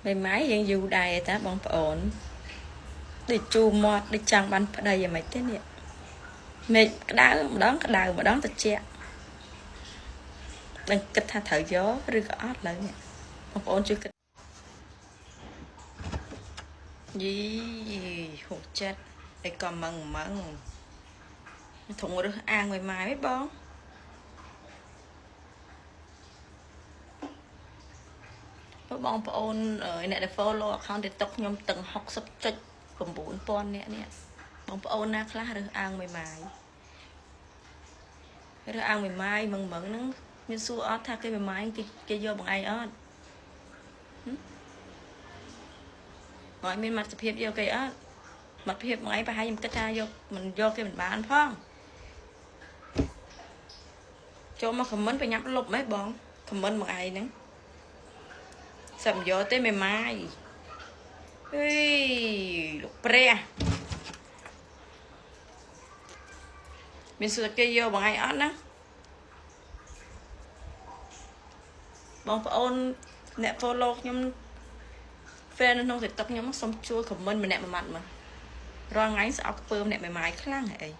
មេម៉ាយយើងយូរដែរតាបងប្អូនដូចជូរមាត់ដូចចង់បានប្តីយ៉ាងម៉េចទេនេះមេឃក្តៅម្ដងក្តៅម្ដងត្រជាក់ដឹងគិតថាត្រូវយកឬក៏អត់ឡើយនេះបងប្អូនជួយគិតយីហូបចិត្តអីក៏ម៉ឹងម៉ឹងធុងរើសអាងមួយម៉ាយហីបងបងប្អូនអ្នកដែល follow account TikTok ខ្ញុំទាំង 60.9 ពាន់អ្នកនេះបងប្អូនណាខ្លះរើសអើងមួយម៉ាយរើសអើងមួយម៉ាយមឹងមឹងហ្នឹងមានសួរអត់ថាគេមួយម៉ាយគេយកបងឯងអត់បងឯងមានមត្ថភាពយកគេអត់មត្ថភាពបងឯងប្រហែលខ្ញុំគិតថាយកមិនយកគេមិនបានផងចូលមក comment បញ្ញាប់លុបហ៎បង comment បងឯងហ្នឹងសំយកទេមេម៉ាយអេលោកព្រះមានសួរគេយកបងឯងអត់ណាបងប្អូនអ្នក follow ខ្ញុំ fan នៅក្នុង TikTok ខ្ញុំសូមជួយ comment ម្នាក់មួយម៉ាត់មើលរាល់ថ្ងៃស្អប់ខ្ពើមអ្នកមេម៉ាយខ្លាំងហីអី